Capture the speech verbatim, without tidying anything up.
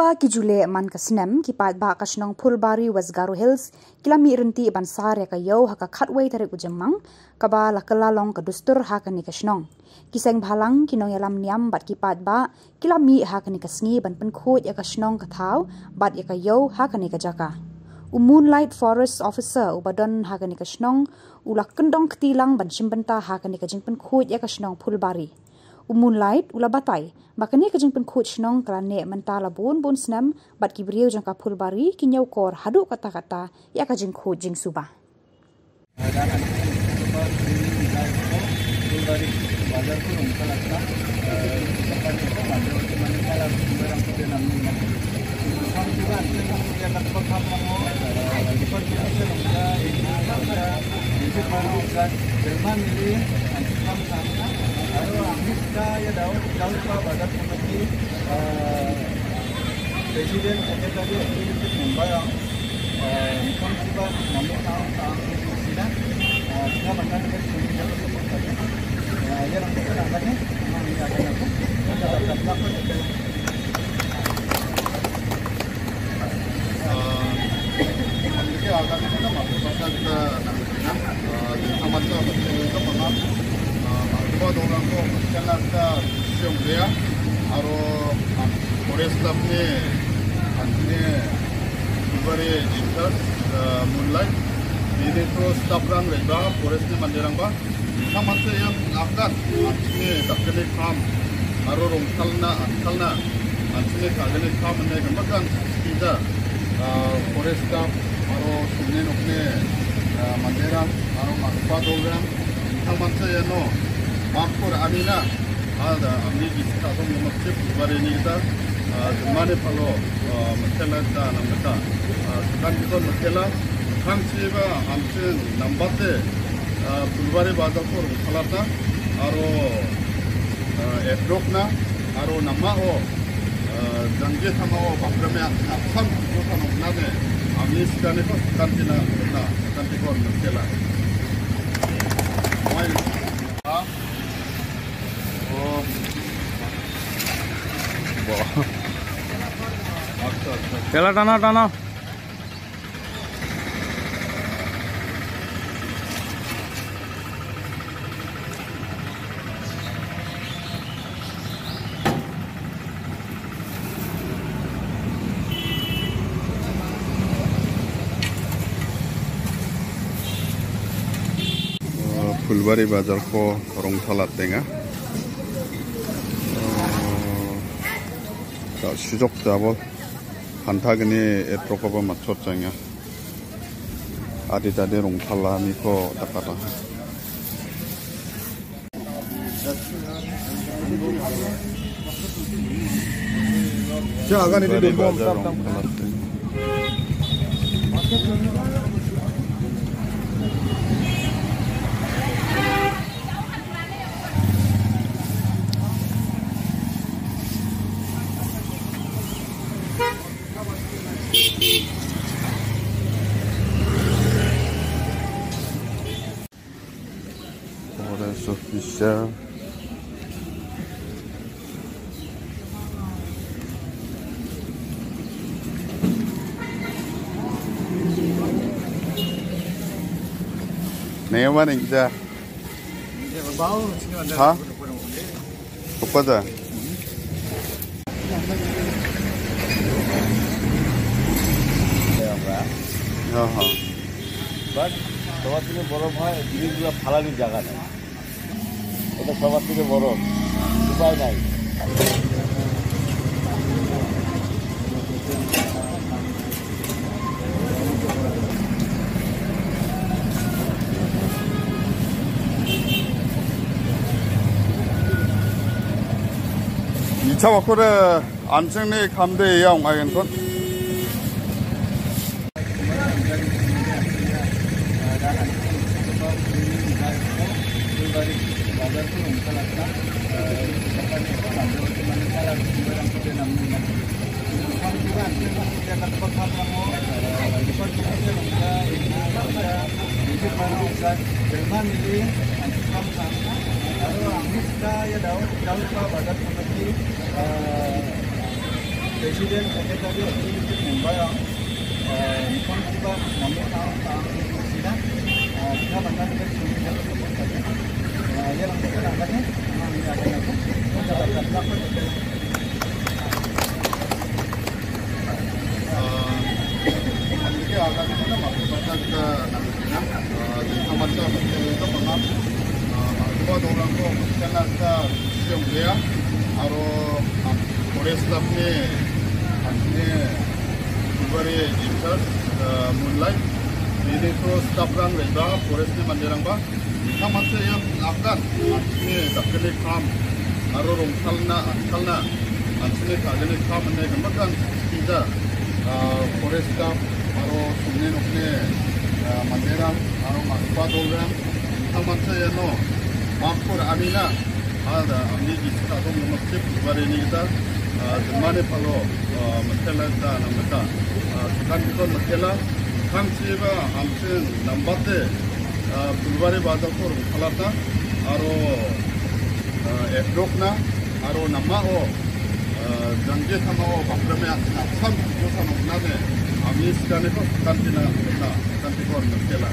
Ki ju leh man ka snem, ki paidbah ka shnong Phulbari, West Garo Hills, ki la mih ryntih ban sar ïa ka ïew ha ka khatwei tarik u Jymmang, kaba la kylla long ka dustur ha kane ka shnong. Ki seng bhalang, ki nongïalam niam bad ki paidbah ki la mih ha kane ka sngi ban pynkhuid ïa ka shnong ka thaw bad ïa ka ïew ha kane ka jaka. U Moonlight Forest Officer uba don ha kane ka shnong u la kyndong kti lang ban shim bynta ha kane ka jingpynkhuid ïa ka shnong Phulbari. U Moonlight u la batai ba kane ka jingpynkhuid shnong ka la neh mynta la bun bun snem bad ki briew jong ka Phulbari ki ñiewkor haduh katta katta ïa ka jingkhuid jingsuba. President, Secretary, Executive Member ang, eh, Nongkong Siba, Nongkong Siba, Nongkong Siba, eh, Siba Mangan, Siba Mangan, eh, ya, Nongkong Siba, Nongkong Siba, Nongkong Siba, Nongkong Siba, Nongkong Siba, Nongkong Siba, Nongkong Siba, Aro forest staff ni, ani Phulbari in charge, uh, Moonlight. Ini tu staff rang reba, forest ni mandi rang ba. Sa masa yang akan, ani tak kene kam, aro rong talna, talna, ani tak kene kam ni kemakan kita, uh, forest staff, aro sumni nokne, uh, mandi rang, aro makpa dol rang. Tang mansa ya no, makur amina, ada ami di sita tong mo chip bare ni kita, ah, mane palo, ah, mekela da nam meka, ah, kan kita mekela, kan siba amsin nambate, ah, Phulbari bazar ko rong salata, aro, ah, edrok na, aro nama o, ah, jangge sama o, bakrame, ah, sam ko sama nane, ami sikane ko kantina, na, kantikon mekela. Tela tana, tana. Phulbari bazar ko rong salat tenga. Ka sujok jabol. Hantha gini etro ko ba machot changa. Adi tadi rong thala ni ko dakata. Forest officer. Neng mana kita? Ha? Apa dah? হ্যাঁ, হ্যাঁ। বাট সবার থেকে বড় ভয় জিনিসগুলো ফালানোর জায়গা নেই। এটা সবার থেকে বড়, উপায় নাই। Icha wakore ancheng ne kamde ya ong agen kon. President, Secretary, Executive Member ang, eh, nangkong kumba namu ang ang sida, eh, kita bangga kita sumida support saja. Eh, ya lang kita nangkong ni, ang ini akan aku. Kita akan dapat kita. Ah, ang dikit akan kita nak masuk pada kita nak Ah, jingkhamanta mynta ka pangap. Ah, ma kiba don lang ko mynta ka siyong dia. Aro, ah, forest staff ne, ah, ne, February in charge, ah, Moonlight. Ini tu staff rang lei ba, forest ne mane rang ba. Jingkhamanta ïa Afghan, ah, ne, dak kene kham. Aro rong khalna, ah, khalna. Ah, ne, ka kene kham ne, khamatan, kita, ah, forest staff, aro sumne nokne, ah, mane rang, aro ma kpa dol rang, thaman sa ïa no, ma kur ani na, ada ami di kita dong nama sip bare ni kita, ah, jemane palo, ah, methela ta na meta, ah, sukan kita methela, kam si ba amsin nambate, ah, bulwari ba da kur khalata, aro, ah, edok na, aro nama o, ah, jangge sama o, bakrame asina, sam, ko sama nane, ami sikane ko, kantina, na, kantikor methela.